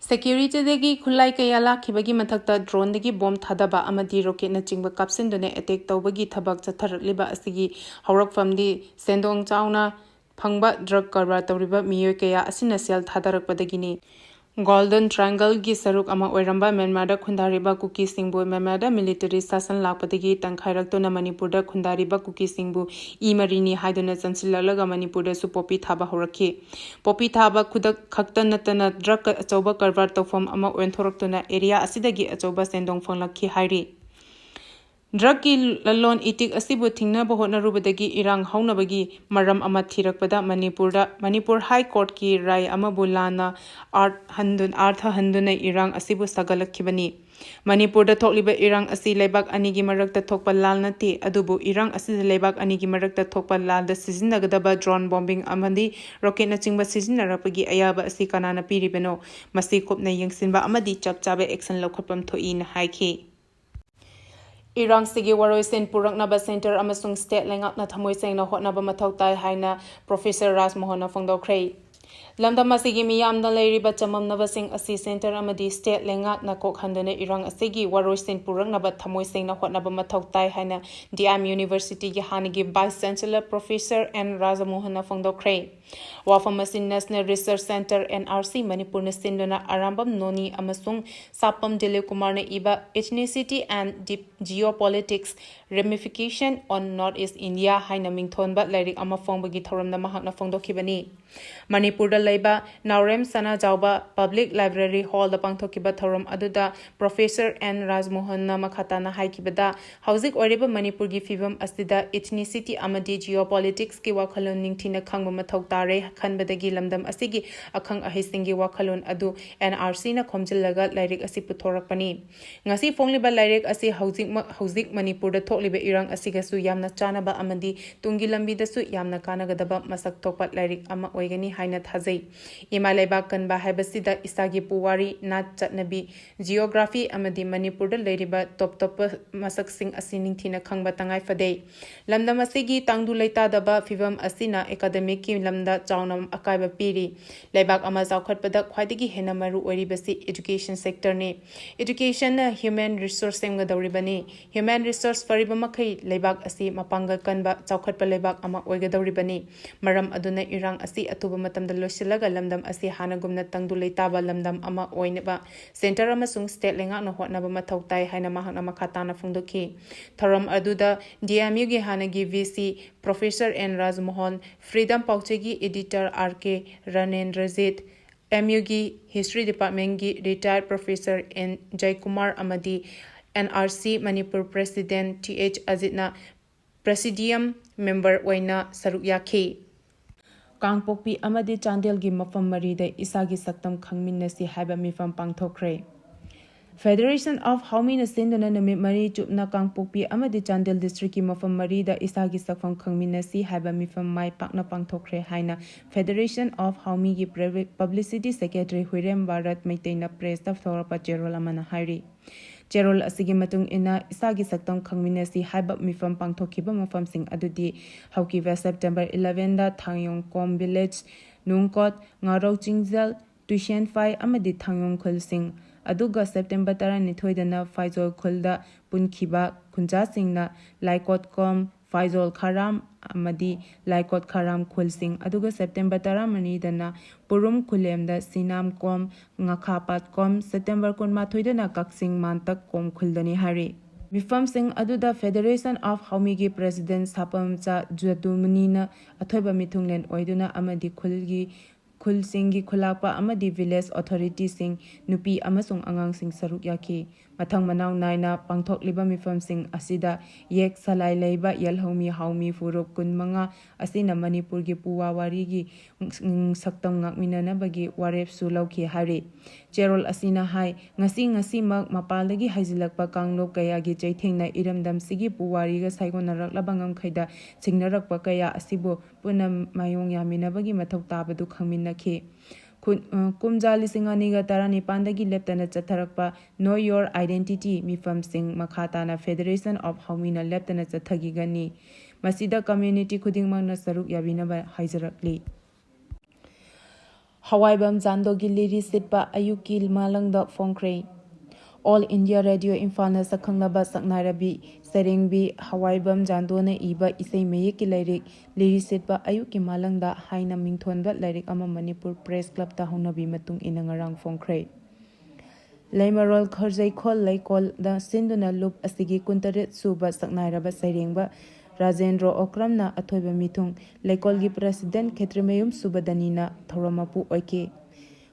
Securityꯗꯒꯤ ꯈꯨꯠꯂꯥꯏ ꯀꯌꯥ ꯂꯥꯛꯈꯤꯕꯒꯤ ꯃꯊꯛꯇ droneꯗꯒꯤ bomb ꯊꯥꯗꯕ ꯑꯃꯗꯤ rocketꯅꯆꯤꯡꯕ ꯀꯥꯞꯁꯤꯟꯗꯨꯅ attack ꯇꯧꯕꯒꯤ ꯊꯕꯛ ꯆꯠꯊꯔꯛꯂꯤꯕ ꯑꯁꯤꯒꯤ ꯍꯧꯔꯛꯐꯝꯗꯤ ꯁꯦꯟꯗꯣꯡ ꯆꯥꯎꯅ ꯐꯪꯕ ꯗ꯭ꯔꯒ ꯀꯔꯕꯥꯔ ꯇꯧꯔꯤꯕ ꯃꯤꯑꯣꯏ ꯀꯌꯥ ꯑꯁꯤꯅ ꯁꯦꯜ ꯊꯥꯗꯔꯛꯄꯗꯒꯤꯅꯤ꯫ ꯒꯣꯜꯗꯟ ꯇ꯭ꯔꯥꯏꯡꯒꯜꯒꯤ ꯁꯔꯨꯛ ꯑꯃ ꯑꯣꯏꯔꯝꯕ ꯃ꯭ꯌꯥꯟꯃꯥꯔꯗ ꯈꯨꯟꯗꯥꯔꯤꯕ ꯀꯨꯀꯤꯁꯤꯡꯕꯨ ꯃ꯭ꯌꯥꯟꯃꯥꯔꯗ ꯃꯤꯂꯤꯇꯔꯤ ꯁꯥꯁꯟ ꯂꯥꯛꯄꯗꯒꯤ ꯇꯪꯈꯥꯏꯔꯛꯇꯨꯅ ꯃꯅꯤꯄꯨꯔꯗ ꯈꯨꯟꯗꯥꯔꯤꯕ ꯀꯨꯀꯤꯁꯤꯡꯕꯨ ꯏ ꯃꯔꯤꯅꯤ ꯍꯥꯏꯗꯨꯅ ꯆꯪꯁꯤꯜꯂꯛꯂꯒ ꯃꯅꯤꯄꯨꯔꯗꯁꯨ ꯄꯣꯄꯤ ꯊꯥꯕ ꯍꯧꯔꯛꯈꯤ꯫ ꯄꯣꯄꯤ ꯊꯥꯕ ꯈꯨꯗꯛ ꯈꯛꯇ ꯅꯠꯇꯅ ꯗ꯭ꯔꯒ ꯑꯆꯧꯕ ꯀꯔꯕꯥꯔ ꯇꯧꯐꯝ ꯑꯃ ꯑꯣꯟꯊꯣꯔꯛꯇꯨꯅ ꯑꯦꯔꯤꯌꯥ ꯑꯁꯤꯗꯒꯤ ꯑꯆꯧꯕ ꯁꯦꯟꯗꯣꯡ ꯐꯪꯂꯛꯈꯤ ꯍꯥꯏꯔꯤ꯫ ꯗ꯭ꯔꯒꯀꯤ ꯂꯂꯣꯟ ꯏꯇꯤꯛ ꯑꯁꯤꯕꯨ ꯊꯤꯡꯅꯕ ꯍꯣꯠꯅꯔꯨꯕꯗꯒꯤ ꯏꯔꯥꯡ ꯍꯧꯅꯕꯒꯤ ꯃꯔꯝ ꯑꯃ ꯊꯤꯔꯛꯄꯗ ꯃꯅꯤꯄꯨꯔꯗ, ꯃꯅꯤꯄꯨꯔ ꯍꯥꯏ ꯀꯣꯔꯠꯀꯤ ꯔꯥꯏ ꯑꯃꯕꯨ ꯂꯥꯟꯅ ꯑꯥꯔꯠ ꯍꯟꯗꯨꯟ-, ꯑꯥꯔꯊ ꯍꯟꯗꯨꯅ ꯏꯔꯥꯡ ꯑꯁꯤꯕꯨ ꯁꯥꯒꯠꯂꯛꯈꯤꯕꯅꯤ꯫ ꯃꯅꯤꯄꯨꯔꯗ ꯊꯣꯛꯂꯤꯕ ꯏꯔꯥꯡ ꯑꯁꯤ ꯂꯩꯕꯥꯛ ꯑꯅꯤꯒꯤ ꯃꯔꯛꯇ ꯊꯣꯛꯄ ꯂꯥꯜ ꯅꯠꯇꯦ, ꯑꯗꯨꯕꯨ ꯏꯔꯥꯡ ꯑꯁꯤꯗ ꯂꯩꯕꯥꯛ ꯑꯅꯤꯒꯤ ꯃꯔꯛꯇ ꯊꯣꯛꯄ ꯂꯥꯜꯗ ꯁꯤꯖꯤꯟꯅꯒꯗꯕ ꯗ꯭ꯔꯣꯟ ꯕꯣꯝꯕꯤꯡ ꯑꯃꯗꯤ ꯔꯣꯀꯦꯠꯅꯆꯤꯡꯕ ꯁꯤꯖꯤꯟꯅꯔꯛꯄꯒꯤ ꯑꯌꯥꯕ ꯑꯁꯤ ꯀꯅꯥꯅ ꯄꯤꯔꯤꯕꯅꯣ? ꯃꯁꯤ ꯀꯨꯞꯅ ꯌꯦꯡꯁꯤꯟꯕ ꯑꯃꯗꯤ ꯆꯞ ꯆꯥꯕ ꯑꯦꯛꯁꯟ ꯂꯧꯈꯠꯐꯝ ꯊꯣꯛꯏꯅ ꯍꯥꯏꯈꯤ꯫ ꯏꯔꯥꯡꯁꯤꯒꯤ ꯋꯥꯔꯣꯏꯁꯤꯟ ꯄꯨꯔꯛꯅꯕ ꯁꯦꯟꯇꯔ ꯑꯃꯁꯨꯡ ꯁ꯭ꯇꯦꯠ ꯂꯩꯉꯥꯛꯅ ꯊꯃꯣꯏ ꯁꯦꯡꯅ ꯍꯣꯠꯅꯕ ꯃꯊꯧ ꯇꯥꯏ ꯍꯥꯏꯅ ꯄ꯭ꯔꯣꯐꯦꯁꯔ ꯔꯥꯖꯃꯣꯍꯟꯅ ꯐꯣꯡꯗꯣꯛꯈ꯭ꯔꯦ꯫ ꯂꯝꯗꯝ ꯑꯁꯤꯒꯤ ꯃꯤꯌꯥꯝꯅ ꯂꯩꯔꯤꯕ ꯆꯃꯝꯅꯕꯁꯤꯡ ꯑꯁꯤ ꯁꯦꯟꯇꯔ ꯑꯃꯗꯤ ꯁ꯭ꯇꯦꯠ ꯂꯩꯉꯥꯛꯅ ꯀꯣꯛꯍꯟꯗꯨꯅ ꯏꯔꯥꯡ ꯑꯁꯤꯒꯤ ꯋꯥꯔꯣꯏꯁꯤꯟ ꯄꯨꯔꯛꯅꯕ ꯊꯃꯣꯏ ꯁꯦꯡꯅ ꯍꯣꯠꯅꯕ ꯃꯊꯧ ꯇꯥꯏ ꯍꯥꯏꯅ ꯗꯤ ꯑꯦꯝ ꯌꯨꯅꯤꯚꯔꯁꯤꯇꯤꯒꯤ ꯍꯥꯟꯅꯒꯤ ꯚꯥꯏꯁ ꯆꯥꯟꯁꯦꯂꯔ ꯄ꯭ꯔꯣꯐꯦꯁꯔ ꯑꯦꯟ ꯔꯥꯖꯃꯣꯍꯟꯅ ꯐꯣꯡꯗꯣꯛꯈ꯭ꯔꯦ꯫ ꯋꯥꯐꯝ ꯑꯁꯤ National Research Centre, N R C, ꯃꯅꯤꯄꯨꯔꯅ ꯁꯤꯟꯗꯨꯅ ꯑꯔꯥꯝꯕꯝ ꯅꯣꯅꯤ ꯑꯃꯁꯨꯡ ꯁꯥꯄꯝ ꯗꯤꯂꯤꯞ ꯀꯨꯃꯥꯔꯅ ꯏꯕ Ethnicity and Deep Geopolitics: Ramification on North East India ꯍꯥꯏꯅ ꯃꯤꯡꯊꯣꯟꯕ ꯂꯥꯏꯔꯤꯛ ꯑꯃ ꯐꯣꯡꯕꯒꯤ ꯊꯧꯔꯝꯗ ꯃꯍꯥꯛꯅ ꯐꯣꯡꯗꯣꯛꯈꯤꯕꯅꯤ꯫ ꯃꯅꯤꯄꯨꯔꯗ ꯂꯩꯕ ꯅꯥꯎꯔꯦꯝ ꯁꯅꯥꯖꯥꯎꯕ ꯄꯕ꯭ꯂꯤꯛ ꯂꯥꯏꯕ꯭ꯔꯦꯔꯤ ꯍꯣꯜꯗ ꯄꯥꯡꯊꯣꯛꯈꯤꯕ ꯊꯧꯔꯝ ꯑꯗꯨꯗ ꯄ꯭ꯔꯣꯐꯦꯁꯔ ꯑꯦꯟ ꯔꯥꯖꯃꯣꯍꯟꯅ ꯃꯈꯥ ꯇꯥꯅ ꯍꯥꯏꯈꯤꯕꯗ, ꯍꯧꯖꯤꯛ ꯑꯣꯏꯔꯤꯕ ꯃꯅꯤꯄꯨꯔꯒꯤ ꯐꯤꯕꯝ ꯑꯁꯤꯗ ꯏꯊꯅꯤꯁꯤꯇꯤ ꯑꯃꯗꯤ ꯖꯤꯑꯣꯄꯣꯂꯤꯇꯤꯛꯁꯀꯤ ꯋꯥꯈꯜꯂꯣꯟ ꯅꯤꯡꯊꯤꯅ ꯈꯪꯕ ꯃꯊꯧ ꯇꯥꯔꯦ ꯈꯟꯕꯗꯒꯤ ꯂꯝꯗꯝ ꯑꯁꯤꯒꯤ ꯑꯈꯪ ꯑꯍꯩꯁꯤꯡꯒꯤ ꯋꯥꯈꯜꯂꯣꯟ ꯑꯗꯨ ꯑꯦꯟ ꯑꯥꯔ ꯁꯤꯅ ꯈꯣꯝꯖꯤꯜꯂꯒ ꯂꯥꯏꯔꯤꯛ ꯑꯁꯤ ꯄꯨꯊꯣꯔꯛꯄꯅꯤ꯫ ꯉꯁꯤ ꯐꯣꯡꯂꯤꯕ ꯂꯥꯏꯔꯤꯛ ꯑꯁꯤ ꯍꯧꯖꯤꯛꯃꯛ, ꯍꯧꯖꯤꯛ ꯃꯅꯤꯄꯨꯔꯗ ꯊꯣꯛꯂꯤꯕ ꯏꯔꯥꯡ ꯑꯁꯤꯒꯁꯨ ꯌꯥꯝꯅ ꯆꯥꯟꯅꯕ ꯑꯃꯗꯤ ꯇꯨꯡꯒꯤ ꯂꯝꯕꯤꯗꯁꯨ ꯌꯥꯝꯅ ꯀꯥꯟꯅꯒꯗꯕ ꯃꯁꯛ ꯊꯣꯛꯄ ꯂꯥꯏꯔꯤꯛ ꯑꯃ ꯑꯣꯏꯒꯅꯤ ꯍꯥꯏꯅ ꯊꯥꯖꯩ꯫ ꯏꯃꯥ ꯂꯩꯕꯥꯛ ꯀꯟꯕ ꯍꯥꯏꯕꯁꯤꯗ ꯏꯁꯥꯒꯤ ꯄꯨꯋꯥꯔꯤ, ꯅꯥꯠ, ꯆꯠꯅꯕꯤ, geography ꯑꯃꯗꯤ ꯃꯅꯤꯄꯨꯔꯗ ꯂꯩꯔꯤꯕ ꯇꯣꯞ ꯇꯣꯞꯄ ꯃꯁꯛꯁꯤꯡ ꯑꯁꯤ ꯅꯤꯡꯊꯤꯅ ꯈꯪꯕ ꯇꯉꯥꯏ ꯐꯗꯦ꯫ ꯂꯝꯗꯝ ꯑꯁꯤꯒꯤ ꯇꯪꯗꯨ ꯂꯩꯇꯥꯗꯕ ꯐꯤꯕꯝ ꯑꯁꯤꯅ academic ꯀꯤ ꯂꯝꯗ ꯆꯥꯎꯅ ꯑꯀꯥꯏꯕ ꯄꯤꯔꯤ꯫ ꯂꯩꯕꯥꯛ ꯑꯃ ꯆꯥꯎꯈꯠꯄꯗ ꯈ꯭ꯋꯥꯏꯗꯒꯤ ꯍꯦꯟꯅ ꯃꯔꯨ ꯑꯣꯏꯔꯤꯕꯁꯤ education sector ꯅꯤ꯫ Education ꯅ human resource ꯁꯦꯝꯒꯗꯧꯔꯤꯕꯅꯤ꯫ Human resource ꯐꯔꯤꯕ ꯃꯈꯩ ꯂꯩꯕꯥꯛ ꯑꯁꯤ ꯃꯄꯥꯡꯒꯜ ꯀꯟꯕ, ꯆꯥꯎꯈꯠꯄ ꯂꯩꯕꯥꯛ ꯑꯃ ꯑꯣꯏꯒꯗꯧꯔꯤꯕꯅꯤ꯫ ꯃꯔꯝ ꯑꯗꯨꯅ ꯏꯔꯥꯡ ꯑꯁꯤ ꯑꯊꯨꯕ ꯃꯇꯝꯗ ꯂꯣꯏꯁꯤꯜꯂꯒ ꯂꯝꯗꯝ ꯑꯁꯤ ꯍꯥꯟꯅꯒꯨꯝꯅ ꯇꯪꯗꯨ ꯂꯩꯇꯥꯕ ꯂꯝꯗꯝ ꯑꯃ ꯑꯣꯏꯅꯕ centre ꯑꯃꯁꯨꯡ state ꯂꯩꯉꯥꯛꯅ ꯍꯣꯠꯅꯕ ꯃꯊꯧ ꯇꯥꯏ ꯍꯥꯏꯅ ꯃꯍꯥꯛꯅ ꯃꯈꯥ ꯇꯥꯅ ꯐꯣꯡꯗꯣꯛꯈꯤ꯫ ꯊꯧꯔꯝ ꯑꯗꯨꯗ D M U ꯒꯤ ꯍꯥꯟꯅꯒꯤ V C Professor N ꯔꯥꯖꯃꯣꯍꯟ, Freedom ꯄꯥꯎꯆꯦꯒꯤ editor R K ꯔꯥꯅꯦꯟꯗ꯭ꯔꯖꯤꯠ, M U ꯒꯤ History Department ꯀꯤ retired Professor N ꯖꯌꯀꯨꯃꯥꯔ ꯑꯃꯗꯤ N R C Manipur President T H ꯑꯖꯤꯠꯅ presidium member ꯑꯣꯏꯅ ꯁꯔꯨꯛ ꯌꯥꯈꯤ꯫ ꯀꯥꯡꯄꯣꯛꯄꯤ ꯑꯃꯗꯤ ꯆꯥꯟꯗꯦꯜꯒꯤ ꯃꯐꯝ ꯃꯔꯤꯗ ꯏꯁꯥꯒꯤ ꯁꯛꯇꯝ ꯈꯪꯃꯤꯟꯅꯁꯤ ꯍꯥꯏꯕ ꯃꯤꯐꯝ ꯄꯥꯡꯊꯣꯛꯈ꯭ꯔꯦ꯫ Federation of ꯍꯥꯎꯃꯤꯅ ꯁꯤꯟꯗꯨꯅ ꯅꯨꯃꯤꯠ ꯃꯔꯤ ꯆꯨꯞꯅ ꯀꯥꯡꯄꯣꯛꯄꯤ ꯑꯃꯗꯤ ꯆꯥꯟꯗꯦꯜ district ꯀꯤ ꯃꯐꯝ ꯃꯔꯤꯗ ꯏꯁꯥꯒꯤ ꯁꯛꯐꯝ ꯈꯪꯃꯤꯟꯅꯁꯤ ꯍꯥꯏꯕ ꯃꯤꯐꯝ ꯃꯥꯏ ꯄꯥꯛꯅ ꯄꯥꯡꯊꯣꯛꯈ꯭ꯔꯦ ꯍꯥꯏꯅ Federation of ꯍꯥꯎꯃꯤꯒꯤ private publicity secretary ꯍꯨꯏꯔꯦꯝ Bharat ꯃꯩꯇꯩꯅ press ꯇ ꯊꯣꯔꯛꯄ ꯆꯦꯔꯣꯜ ꯑꯃꯅ ꯍꯥꯏꯔꯤ꯫ ꯆꯦꯔꯣꯜ ꯑꯁꯤꯒꯤ ꯃꯇꯨꯡ ꯏꯟꯅ ꯏꯁꯥꯒꯤ ꯁꯛꯇꯝ ꯈꯪꯃꯤꯟꯅꯁꯤ ꯍꯥꯏꯕ ꯃꯤꯐꯝ ꯄꯥꯡꯊꯣꯛꯈꯤꯕ ꯃꯐꯝꯁꯤꯡ ꯑꯗꯨꯗꯤ ꯍꯧꯈꯤꯕ September eleven ꯗ ꯊꯥꯡꯌꯣꯡꯈꯣꯝ village, ꯅꯨꯡꯀꯣꯠ, ꯉꯥꯔꯧ ꯆꯤꯡꯖꯦꯜ, ꯇꯨꯏꯁꯦꯟꯐꯥꯏ ꯑꯃꯗꯤ ꯊꯥꯡꯌꯣꯡ ꯈꯨꯜꯁꯤꯡ, ꯑꯗꯨꯒ September ꯇꯔꯥꯅꯤꯊꯣꯏꯗꯅ ꯐꯥꯏꯖꯣꯜ ꯈꯨꯜꯗ ꯄꯨꯟꯈꯤꯕ ꯈꯨꯟꯖꯥꯁꯤꯡꯅ ꯂꯥꯏꯀꯣꯠꯀꯣꯝ, ꯐꯥꯏꯖꯣꯜ ꯈꯥꯔꯥꯝ ꯑꯃꯗꯤ ꯂꯥꯏꯀꯣꯠ ꯈꯥꯔꯥꯝ ꯈꯨꯜꯁꯤꯡ, ꯑꯗꯨꯒ September ꯇꯔꯥꯃꯔꯤꯗꯅ ꯄꯨꯔꯨꯝ ꯈꯨꯂꯦꯝꯗ ꯁꯤꯅꯥꯝꯀꯣꯝ, ꯉꯥꯈꯥꯄꯥꯠꯀꯣꯝ, September ꯀꯨꯟꯃꯥꯊꯣꯏꯗꯅ ꯀꯛꯆꯤꯡ ꯃꯥꯟꯇꯛ ꯀꯣꯝ ꯈꯨꯜꯗꯅꯤ ꯍꯥꯏꯔꯤ꯫ ꯃꯤꯐꯝꯁꯤꯡ ꯑꯗꯨꯗ Federation of ꯍꯥꯎꯃꯤꯒꯤ President ꯁꯥꯄꯝꯆꯥ ꯖꯗꯨꯃꯅꯤꯅ ꯑꯊꯣꯏꯕ ꯃꯤꯊꯨꯡꯂꯦꯟ ꯑꯣꯏꯗꯨꯅ ꯑꯃꯗꯤ ꯈꯨꯜꯒꯤ, ꯈꯨꯜꯁꯤꯡꯒꯤ ꯈꯨꯂꯥꯛꯄ ꯑꯃꯗꯤ village authority ꯁꯤꯡ, ꯅꯨꯄꯤ ꯑꯃꯁꯨꯡ ꯑꯉꯥꯡꯁꯤꯡ ꯁꯔꯨꯛ ꯌꯥꯈꯤ꯫ ꯃꯊꯪ ꯃꯅꯥꯎ ꯅꯥꯏꯅ ꯄꯥꯡꯊꯣꯛꯂꯤꯕ ꯃꯤꯐꯝꯁꯤꯡ ꯑꯁꯤꯗ ꯌꯦꯛ ꯁꯂꯥꯏ ꯂꯩꯕ ꯌꯦꯜꯍꯧꯃꯤ ꯍꯥꯎꯃꯤ ꯐꯨꯔꯨꯞ ꯀꯨꯟꯃꯉꯥ ꯑꯁꯤꯅ ꯃꯅꯤꯄꯨꯔꯒꯤ ꯄꯨꯋꯥ ꯋꯥꯔꯤꯒꯤ ꯁꯛꯇꯝ ꯉꯥꯛꯃꯤꯟꯅꯅꯕꯒꯤ ꯋꯥꯔꯦꯞꯁꯨ ꯂꯧꯈꯤ ꯍꯥꯏꯔꯤ꯫ ꯆꯦꯔꯣꯜ ꯑꯁꯤꯅ ꯍꯥꯏ, ꯉꯁꯤ ꯉꯁꯤꯃꯛ ꯃꯄꯥꯟꯗꯒꯤ ꯍꯥꯏꯖꯤꯜꯂꯛꯄ ꯀꯥꯡꯂꯨꯞ ꯀꯌꯥꯒꯤ ꯆꯩꯊꯦꯡꯅ ꯏꯔꯝꯗꯝꯁꯤꯒꯤ ꯄꯨꯋꯥꯔꯤꯒ ꯁꯥꯏꯒꯣꯟꯅꯔꯛꯂꯕ ꯉꯝꯈꯩꯗ ꯁꯤꯡꯅꯔꯛꯄ ꯀꯌꯥ ꯑꯁꯤꯕꯨ ꯄꯨꯟꯅ ꯃꯥꯌꯣꯡ ꯌꯥꯃꯤꯟꯅꯕꯒꯤ ꯃꯊꯧ ꯇꯥꯕꯗꯨ ꯈꯪꯃꯤꯟꯅꯈꯤ꯫ ꯈꯨ-, ꯑ, ꯀꯨꯝꯖꯥ ꯂꯤꯁꯤꯡ ꯑꯅꯤꯒ ꯇꯔꯥꯅꯤꯄꯥꯟꯗꯒꯤ ꯂꯦꯞꯇꯅ ꯆꯠꯊꯔꯛꯄ Know Your Identity ꯃꯤꯐꯝꯁꯤꯡ ꯃꯈꯥ ꯇꯥꯅ Federation of ꯍꯥꯎꯃꯤꯅ ꯂꯦꯞꯇꯅ ꯆꯠꯊꯈꯤꯒꯅꯤ꯫ ꯃꯁꯤꯗ community ꯈꯨꯗꯤꯡꯃꯛꯅ ꯁꯔꯨꯛ ꯌꯥꯕꯤꯅꯕ ꯍꯥꯏꯖꯔꯛꯂꯤ꯫ ꯍꯋꯥꯏꯕꯝ ꯖꯥꯟꯗꯣꯒꯤ ꯂꯤꯔꯤ ꯁꯤꯠꯄ ꯑꯌꯨꯛꯀꯤ ꯃꯥꯂꯪꯗ ꯐꯣꯡꯈ꯭ꯔꯦ꯫ All India Radio ꯏꯝꯐꯥꯜꯅ ꯁꯛꯈꯪꯂꯕ ꯁꯛꯅꯥꯏꯔꯕꯤ ꯁꯩꯔꯦꯡꯕꯤ ꯍꯋꯥꯏꯕꯝ ꯖꯥꯟꯗꯣꯅ ꯏꯕ ꯏꯁꯩ ꯃꯌꯦꯛꯀꯤ ꯂꯥꯏꯔꯤꯛ ꯂꯤꯔꯤ ꯁꯤꯠꯄ ꯑꯌꯨꯛꯀꯤ ꯃꯥꯂꯪꯗ ꯍꯥꯏꯅ ꯃꯤꯡꯊꯣꯟꯕ ꯂꯥꯏꯔꯤꯛ ꯑꯃ ꯃꯅꯤꯄꯨꯔ ꯄ꯭ꯔꯦꯁ ꯀ꯭ꯂꯕꯇ ꯍꯧꯅꯕꯤ ꯃꯇꯨꯡ ꯏꯟꯅ ꯉꯔꯥꯡ ꯐꯣꯡꯈ꯭ꯔꯦ꯫ ꯂꯩꯃꯔꯣꯜ ꯈꯔꯖꯩꯈꯣꯜ ꯂꯩꯀꯣꯜꯗ ꯁꯤꯟꯗꯨꯅ ꯂꯨꯞ ꯑꯁꯤꯒꯤ ꯀꯨꯟꯇꯔꯦꯠ ꯁꯨꯕ ꯁꯛꯅꯥꯏꯔꯕ ꯁꯩꯔꯦꯡꯕ ꯔꯥꯖꯦꯟꯗ꯭ꯔꯣ ꯑꯣꯀ꯭ꯔꯝꯅ ꯑꯊꯣꯏꯕ ꯃꯤꯊꯨꯡ ꯂꯩꯀꯣꯜꯒꯤ ꯄ꯭ꯔꯦꯁꯤꯗꯦꯟꯠ ꯈꯦꯇ꯭ꯔꯤꯃꯌꯨꯝ ꯁꯨꯕꯗꯅꯤꯅ ꯊꯧꯔꯝ ꯃꯄꯨ ꯑꯣꯏꯈꯤ꯫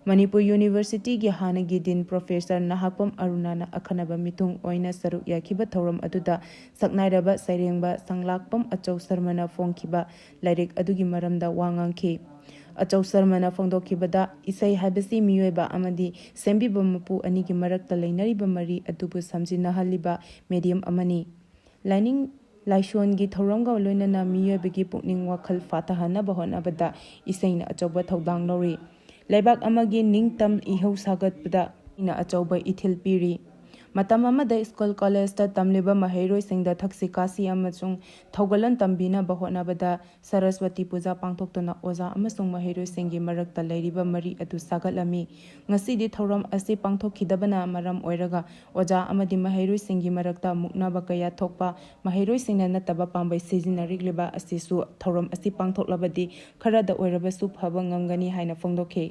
ꯃꯅꯤꯄꯨꯔ ꯌꯨꯅꯤꯚꯔꯁꯤꯇꯤꯒꯤ ꯍꯥꯟꯅꯒꯤ ꯗꯤꯟ ꯄ꯭ꯔꯣꯐꯦꯁꯔ ꯅꯍꯥꯛꯄꯝ ꯑꯔꯨꯅꯥꯅ ꯑꯈꯟꯅꯕ ꯃꯤꯊꯨꯡ ꯑꯣꯏꯅ ꯁꯔꯨꯛ ꯌꯥꯈꯤꯕ ꯊꯧꯔꯝ ꯑꯗꯨꯗ ꯁꯛꯅꯥꯏꯔꯕ ꯁꯩꯔꯦꯡꯕ ꯁꯪꯂꯥꯛꯄꯝ ꯑꯆꯧ ꯁꯔꯃꯅ ꯐꯣꯡꯈꯤꯕ ꯂꯥꯏꯔꯤꯛ ꯑꯗꯨꯒꯤ ꯃꯔꯝꯗ ꯋꯥ ꯉꯥꯡꯈꯤ꯫ ꯑꯆꯧ ꯁꯔꯃꯅ ꯐꯣꯡꯗꯣꯛꯈꯤꯕꯗ, ꯏꯁꯩ ꯍꯥꯏꯕꯁꯤ ꯃꯤꯑꯣꯏꯕ ꯑꯃꯗꯤ ꯁꯦꯝꯕꯤꯕ ꯃꯄꯨ ꯑꯅꯤꯒꯤ ꯃꯔꯛꯇ ꯂꯩꯅꯔꯤꯕ ꯃꯔꯤ ꯑꯗꯨꯕꯨ ꯁꯝꯖꯤꯟꯅꯍꯜꯂꯤꯕ medium ꯑꯃꯅꯤ꯫ ꯂꯥꯏꯅꯤꯡ ꯂꯥꯏꯁꯣꯟꯒꯤ ꯊꯧꯔꯝꯒ ꯂꯣꯏꯅꯅ ꯃꯤꯑꯣꯏꯕꯒꯤ ꯄꯨꯛꯅꯤꯡ ꯋꯥꯈꯜ ꯐꯥꯊꯍꯟꯅꯕ ꯍꯣꯠꯅꯕꯗ ꯏꯁꯩꯅ ꯑꯆꯧꯕ ꯊꯧꯗꯥꯡ ꯂꯧꯔꯤ꯫ ꯂꯩꯕꯥꯛ ꯑꯃꯒꯤ ꯅꯤꯡꯇꯝ ꯏꯍꯧ ꯁꯥꯒꯠꯄꯗ ꯏꯁꯩꯅ ꯑꯆꯧꯕ ꯏꯊꯤꯜ ꯄꯤꯔꯤ꯫ ꯃꯇꯝ ꯑꯃꯗ ꯁ꯭ꯀꯨꯜ ꯀꯣꯂꯦꯖꯇ ꯇꯝꯂꯤꯕ ꯃꯍꯩꯔꯣꯏꯁꯤꯡꯗ ꯊꯛꯁꯤ ꯈꯥꯁꯤ ꯑꯃꯁꯨꯡ ꯊꯧꯒꯜꯂꯣꯟ ꯇꯝꯕꯤꯅꯕ ꯍꯣꯠꯅꯕꯗ ꯁꯔꯁꯋꯇꯤ ꯄꯨꯖꯥ ꯄꯥꯡꯊꯣꯛꯇꯨꯅ ꯑꯣꯖꯥ ꯑꯃꯁꯨꯡ ꯃꯍꯩꯔꯣꯏꯁꯤꯡꯒꯤ ꯃꯔꯛꯇ ꯂꯩꯔꯤꯕ ꯃꯔꯤ ꯑꯗꯨ ꯁꯥꯒꯠꯂꯝꯃꯤ꯫ ꯉꯁꯤꯗꯤ ꯊꯧꯔꯝ ꯑꯁꯤ ꯄꯥꯡꯊꯣꯛꯈꯤꯗꯕꯅ ꯃꯔꯝ ꯑꯣꯏꯔꯒ ꯑꯣꯖꯥ ꯑꯃꯗꯤ ꯃꯍꯩꯔꯣꯏꯁꯤꯡꯒꯤ ꯃꯔꯛꯇ ꯃꯨꯛꯅꯕ ꯀꯌꯥ ꯊꯣꯛꯄ, ꯃꯍꯩꯔꯣꯏꯁꯤꯡꯅ ꯅꯠꯇꯕ ꯄꯥꯝꯕꯩ ꯁꯤꯖꯤꯟꯅꯔꯤꯛꯂꯤꯕ ꯑꯁꯤꯁꯨ ꯊꯧꯔꯝ ꯑꯁꯤ ꯄꯥꯡꯊꯣꯛꯂꯕꯗꯤ ꯈꯔꯗ ꯑꯣꯏꯔꯕꯁꯨ ꯐꯕ ꯉꯝꯒꯅꯤ ꯍꯥꯏꯅ ꯐꯣꯡꯗꯣꯛꯈꯤ꯫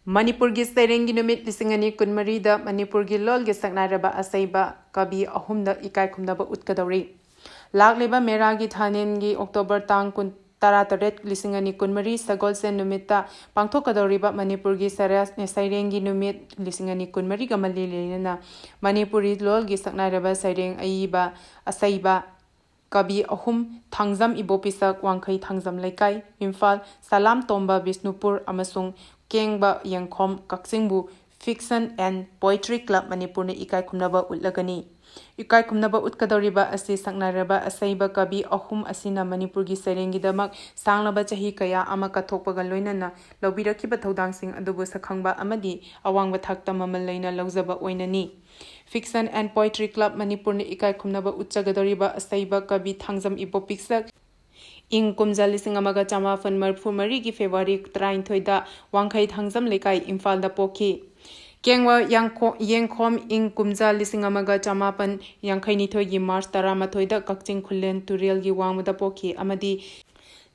ꯃꯅꯤꯄꯨꯔꯒꯤ ꯁꯩꯔꯦꯡꯒꯤ ꯅꯨꯃꯤꯠ ꯂꯤꯁꯤꯡ ꯑꯅꯤ ꯀꯨꯟꯃꯔꯤꯗ ꯃꯅꯤꯄꯨꯔꯒꯤ ꯂꯣꯜꯒꯤ ꯁꯛꯅꯥꯏꯔꯕ ꯑꯁꯩꯕ ꯀꯕꯤ ꯑꯍꯨꯝꯗ ꯏꯀꯥꯏ ꯈꯨꯝꯅꯕ ꯎꯠꯀꯗꯧꯔꯤ꯫ ꯂꯥꯛꯂꯤꯕ ꯃꯦꯔꯥꯒꯤ ꯊꯥꯅꯦꯟꯒꯤ ꯑꯣꯛꯇꯣꯕꯔ ꯇꯥꯡ ꯀꯨꯟ, ꯇꯔꯥꯇꯔꯦꯠ, ꯂꯤꯁꯤꯡ ꯑꯅꯤ ꯀꯨꯟꯃꯔꯤ, ꯁꯒꯣꯜꯁꯦꯟ ꯅꯨꯃꯤꯠꯇ ꯄꯥꯡꯊꯣꯛꯀꯗꯧꯔꯤꯕ ꯃꯅꯤꯄꯨꯔꯒꯤ ꯁꯔꯥ-, ꯁꯩꯔꯦꯡꯒꯤ ꯅꯨꯃꯤꯠ ꯂꯤꯁꯤꯡ ꯑꯅꯤ ꯀꯨꯟꯃꯔꯤꯒ ꯃꯔꯤ ꯂꯣꯏꯅꯅ ꯃꯅꯤꯄꯨꯔꯤ ꯂꯣꯜꯒꯤ ꯁꯛꯅꯥꯏꯔꯕ ꯁꯩꯔꯦꯡ ꯑꯏꯕ, ꯑꯁꯩꯕ ꯀꯕꯤ ꯑꯍꯨꯝ, ꯊꯥꯡꯖꯝ ꯏꯕꯣꯄꯤꯁꯛ, ꯋꯥꯡꯈꯩ ꯊꯥꯡꯖꯝ ꯂꯩꯀꯥꯏ, ꯏꯝꯐꯥꯜ, ꯁꯂꯥꯝ ꯇꯣꯝꯕ, ꯕꯤꯁꯅꯨꯄꯨꯔ, ꯑꯃꯁꯨꯡ ꯀꯦꯡꯕ ꯌꯦꯡꯈꯣꯝ, ꯀꯛꯆꯤꯡꯕꯨ Fiction and Poetry Club ꯃꯅꯤꯄꯨꯔꯅ ꯏꯀꯥꯏ ꯈꯨꯝꯅꯕ ꯎꯠꯂꯒꯅꯤ꯫ ꯏꯀꯥꯏ ꯈꯨꯝꯅꯕ ꯎꯠꯀꯗꯧꯔꯤꯕ ꯑꯁꯤ ꯁꯛꯅꯥꯏꯔꯕ ꯑꯁꯩꯕ ꯀꯕꯤ ꯑꯍꯨꯝ ꯑꯁꯤꯅ ꯃꯅꯤꯄꯨꯔꯒꯤ ꯁꯩꯔꯦꯡꯒꯤꯗꯃꯛ ꯁꯥꯡꯂꯕ ꯆꯍꯤ ꯀꯌꯥ ꯑꯃ ꯀꯠꯊꯣꯛꯄꯒ ꯂꯣꯏꯅꯅ ꯂꯧꯕꯤꯔꯛꯈꯤꯕ ꯊꯧꯗꯥꯡꯁꯤꯡ ꯑꯗꯨꯕꯨ ꯁꯛꯈꯪꯕ ꯑꯃꯗꯤ ꯑꯋꯥꯡꯕ ꯊꯥꯛꯇ ꯃꯃꯜ ꯂꯩꯅ ꯂꯧꯖꯕ ꯑꯣꯏꯅꯅꯤ꯫ Fiction and Poetry Club ꯃꯅꯤꯄꯨꯔꯅ ꯏꯀꯥꯏ ꯈꯨꯝꯅꯕ ꯎꯠꯆꯒꯗꯧꯔꯤꯕ ꯑꯁꯩꯕ ꯀꯕꯤ ꯊꯥꯡꯖꯝ ꯏꯕꯣꯄꯤꯁꯛ ꯏꯪ ꯀꯨꯝꯖꯥ ꯂꯤꯁꯤꯡ ꯑꯃꯒ ꯆꯃꯥꯄꯟ ꯃꯔꯤꯐꯨ ꯃꯔꯤꯒꯤ ꯐꯦꯕ꯭ꯔꯨꯋꯥꯔꯤ ꯇꯔꯥꯅꯤꯊꯣꯏꯗ ꯋꯥꯡꯈꯩ ꯊꯥꯡꯖꯝ ꯂꯩꯀꯥꯏ, ꯏꯝꯐꯥꯜꯗ ꯄꯣꯛꯈꯤ꯫ ꯀꯦꯡꯋꯥ ꯌꯥꯡꯈꯣ-, ꯌꯦꯡꯈꯣꯝ ꯏꯪ ꯀꯨꯝꯖꯥ ꯂꯤꯁꯤꯡ ꯑꯃꯒ ꯆꯃꯥꯄꯟ ꯌꯥꯡꯈꯩꯅꯤꯊꯣꯏꯒꯤ ꯃꯥꯔꯆ ꯇꯔꯥꯃꯥꯊꯣꯏꯗ ꯀꯛꯆꯤꯡ ꯈꯨꯂꯦꯟ ꯇꯨꯔꯦꯜꯒꯤ ꯋꯥꯡꯃꯗ ꯄꯣꯛꯈꯤ ꯑꯃꯗꯤ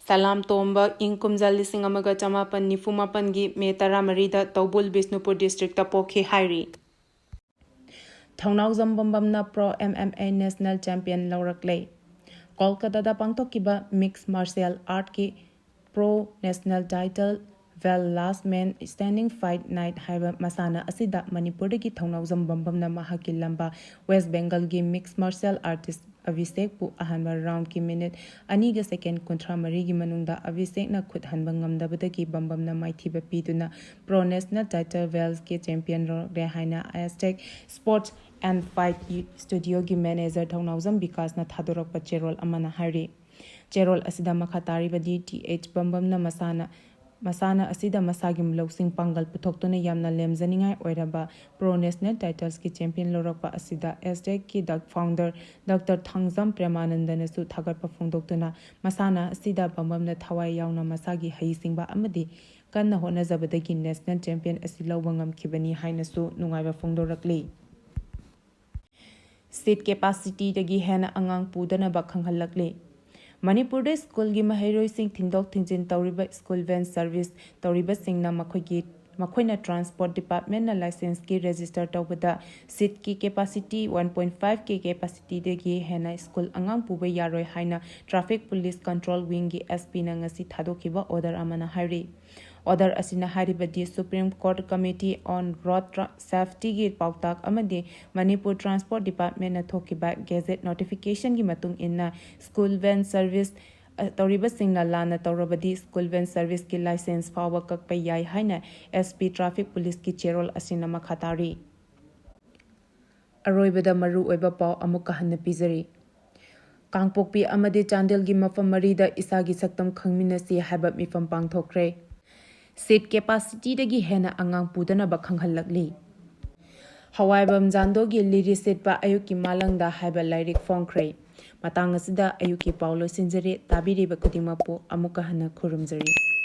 ꯁꯂꯥꯝ ꯇꯣꯝꯕ ꯏꯪ ꯀꯨꯝꯖꯥ ꯂꯤꯁꯤꯡ ꯑꯃꯒ ꯆꯃꯥꯄꯟ ꯅꯤꯐꯨ ꯃꯥꯄꯟꯒꯤ ꯃꯦ ꯇꯔꯥꯃꯔꯤꯗ ꯇꯧꯕꯨꯜ ꯕꯤꯁꯅꯨꯄꯨꯔ ꯗꯤꯁꯇ꯭ꯔꯤꯛꯇ ꯄꯣꯛꯈꯤ ꯍꯥꯏꯔꯤ꯫ ꯊꯧꯅꯥꯎꯖꯝ ꯕꯝꯕꯝꯅ Pro M M A National Champion ꯂꯧꯔꯛꯂꯦ꯫ ꯀꯣꯜꯀꯇꯥꯗ ꯄꯥꯡꯊꯣꯛꯈꯤꯕ Mixed Martial Artꯀꯤ Pro National Title Belt Last Man Standing Fight Night ꯍꯥꯏꯕ ꯃꯁꯥꯟꯅ ꯑꯁꯤꯗ ꯃꯅꯤꯄꯨꯔꯗꯒꯤ ꯊꯧꯅꯥꯎꯖꯝ ꯕꯝꯕꯝꯅ ꯃꯍꯥꯛꯀꯤ ꯂꯝꯕꯥ West Bengalꯒꯤ mixed martial artist ꯑꯚꯤꯁꯦꯛꯄꯨ ꯑꯍꯥꯟꯕ roundꯀꯤ minute ꯑꯅꯤꯒ second ꯀꯨꯟꯊ꯭ꯔꯥ ꯃꯔꯤꯒꯤ ꯃꯅꯨꯡꯗ ꯑꯚꯤꯁꯦꯛꯅ ꯈꯨꯠ ꯍꯟꯕ ꯉꯝꯗꯕꯗꯒꯤ ꯕꯝꯕꯝꯅ ꯃꯥꯏꯊꯤꯕ ꯄꯤꯗꯨꯅ Pro National Title Beltꯀꯤ champion ꯂꯧꯔꯛꯂꯦ ꯍꯥꯏꯅ Aztec Sports and Fight Studioꯒꯤ manager ꯊꯧꯅꯥꯎꯖꯝ ꯕꯤꯀꯥꯁꯅ ꯊꯥꯗꯣꯔꯛꯄ ꯆꯦꯔꯣꯜ ꯑꯃꯅ ꯍꯥꯏꯔꯤ꯫ ꯆꯦꯔꯣꯜ ꯑꯁꯤꯗ ꯃꯈꯥ ꯇꯥꯔꯤꯕꯗꯤ, ꯇꯤ ꯑꯩꯆ ꯕꯝꯕꯝꯅ ꯃꯁꯥꯅ, ꯃꯁꯥꯅ ꯑꯁꯤꯗ ꯃꯁꯥꯒꯤ ꯂꯧꯁꯤꯡ ꯄꯥꯡꯒꯜ ꯄꯨꯊꯣꯛꯇꯨꯅ ꯌꯥꯝꯅ ꯂꯦꯝꯖꯅꯤꯡꯉꯥꯏ ꯑꯣꯏꯔꯕ Pro National Titlesꯀꯤ champion ꯂꯧꯔꯛꯄ ꯑꯁꯤꯗ Aztecꯀꯤ ꯗ founder Doctor ꯊꯥꯡꯖꯝ ꯄ꯭ꯔꯦꯃꯥꯅꯟꯗꯅꯁꯨ ꯊꯥꯒꯠꯄ ꯐꯣꯡꯗꯣꯛꯇꯨꯅ, ꯃꯁꯥꯟꯅ ꯑꯁꯤꯗ ꯕꯝꯕꯝꯅ ꯊꯋꯥꯏ ꯌꯥꯎꯅ ꯃꯁꯥꯒꯤ ꯍꯩꯁꯤꯡꯕ ꯑꯃꯗꯤ ꯀꯟꯅ ꯍꯣꯠꯅꯖꯕꯗꯒꯤ national champion ꯑꯁꯤ ꯂꯧꯕ ꯉꯝꯈꯤꯕꯅꯤ ꯍꯥꯏꯅꯁꯨ ꯅꯨꯡꯉꯥꯏꯕ ꯐꯣꯡꯗꯣꯔꯛꯂꯤ꯫ Seat capacityꯗꯒꯤ ꯍꯦꯟꯅ ꯑꯉꯥꯡ ꯄꯨꯗꯅꯕ ꯈꯪꯍꯜꯂꯛꯂꯤ꯫ ꯃꯅꯤꯄꯨꯔꯗ ꯁ꯭ꯀꯨꯜꯒꯤ ꯃꯍꯩꯔꯣꯏꯁꯤꯡ ꯊꯤꯟꯗꯣꯛ ꯊꯤꯟꯖꯤꯟ ꯇꯧꯔꯤꯕ school van service ꯇꯧꯔꯤꯕꯁꯤꯡꯅ ꯃꯈꯣꯏꯒꯤ ꯃꯈꯣꯏꯅ ꯇ꯭ꯔꯥꯟꯁꯄꯣꯔꯠ ꯗꯤꯄꯥꯔꯠꯃꯦꯟꯅ ꯂꯥꯏꯁꯦꯟꯁꯀꯤ ꯔꯦꯖꯤꯁꯇꯔ ꯇꯧꯕꯗ ꯁꯤꯠꯀꯤ ꯀꯦꯄꯥꯁꯤꯇꯤ ꯋꯥꯟ ꯄꯣꯏꯟ ꯐꯥꯏꯚ ꯀꯦ ꯀꯦꯄꯥꯁꯤꯇꯤꯗꯒꯤ ꯍꯦꯟꯅ ꯁ꯭ꯀꯨꯜ ꯑꯉꯥꯡ ꯄꯨꯕ ꯌꯥꯔꯣꯏ ꯍꯥꯏꯅ ꯇ꯭ꯔꯥꯐꯤꯛ ꯄꯨꯂꯤꯁ ꯀꯟꯇ꯭ꯔꯣꯜ ꯋꯤꯡꯒꯤ ꯑꯦꯁ ꯄꯤꯅ ꯉꯁꯤ ꯊꯥꯗꯣꯛꯈꯤꯕ ꯑꯣꯔꯗꯔ ꯑꯃꯅ ꯍꯥꯏꯔꯤ꯫ ꯑꯣꯔꯗꯔ ꯑꯁꯤꯅ ꯍꯥꯏꯔꯤꯕꯗꯤ Supreme Court Committee on Road Tra-, Safetyꯒꯤ ꯄꯥꯎꯇꯥꯛ ꯑꯃꯗꯤ ꯃꯅꯤꯄꯨꯔ ꯇ꯭ꯔꯥꯟꯁꯄꯣꯔꯠ ꯗꯤꯄꯥꯔꯠꯃꯦꯟꯅ ꯊꯣꯛꯈꯤꯕ ꯒꯦꯖꯦꯠ ꯅꯣꯇꯤꯐꯤꯀꯦꯁꯟꯒꯤ ꯃꯇꯨꯡ ꯏꯟꯅ ꯁ꯭ꯀꯨꯜ ꯚꯦꯟ ꯁꯔꯚꯤꯁ, ꯑ, ꯇꯧꯔꯤꯕꯁꯤꯡꯅ ꯂꯥꯟꯅ ꯇꯧꯔꯕꯗꯤ ꯁ꯭ꯀꯨꯜ ꯚꯦꯟ ꯁꯔꯚꯤꯁꯀꯤ ꯂꯥꯏꯁꯦꯟꯁ ꯐꯥꯎꯕ ꯀꯛꯄ ꯌꯥꯏ ꯍꯥꯏꯅ ꯑꯦꯁ ꯄꯤ ꯇ꯭ꯔꯥꯐꯤꯛ ꯄꯨꯂꯤꯁꯀꯤ ꯆꯦꯔꯣꯜ ꯑꯁꯤꯅ ꯃꯈꯥ ꯇꯥꯔꯤ꯫ ꯑꯔꯣꯏꯕꯗ ꯃꯔꯨꯑꯣꯏꯕ ꯄꯥꯎ ꯑꯃꯨꯛꯀ ꯍꯟꯅ ꯄꯤꯖꯔꯤ꯫ ꯀꯥꯡꯄꯣꯛꯄꯤ ꯑꯃꯗꯤ ꯆꯥꯟꯗꯦꯜꯒꯤ ꯃꯐꯝ ꯃꯔꯤꯗ ꯏꯁꯥꯒꯤ ꯁꯛꯇꯝ ꯈꯪꯃꯤꯟꯅꯁꯤ ꯍꯥꯏꯕ ꯃꯤꯐꯝ ꯄꯥꯡꯊꯣꯛꯈ꯭ꯔꯦ꯫ ꯁꯤꯠ ꯀꯦꯄꯥꯁꯤꯇꯤꯗꯒꯤ ꯍꯦꯟꯅ ꯑꯉꯥꯡ ꯄꯨꯗꯅꯕ ꯈꯪꯍꯜꯂꯛꯂꯤ꯫ ꯍꯋꯥꯏꯕꯝ ꯖꯥꯟꯗꯣꯒꯤ ꯂꯤꯔꯤ ꯁꯤꯠꯄ ꯑꯌꯨꯛꯀꯤ ꯃꯥꯂꯪꯗ ꯍꯥꯏꯕ ꯂꯥꯏꯔꯤꯛ ꯐꯣꯡꯈ꯭ꯔꯦ꯫ ꯃꯇꯥꯡ ꯑꯁꯤꯗ ꯑꯌꯨꯛꯀꯤ ꯄꯥꯎ ꯂꯣꯏꯁꯤꯟꯖꯔꯦ꯫ ꯇꯥꯕꯤꯔꯤꯕ ꯈꯨꯗꯤꯡꯃꯛꯄꯨ ꯑꯃꯨꯛꯀ ꯍꯟꯅ ꯈꯨꯔꯨꯝꯖꯔꯤ꯫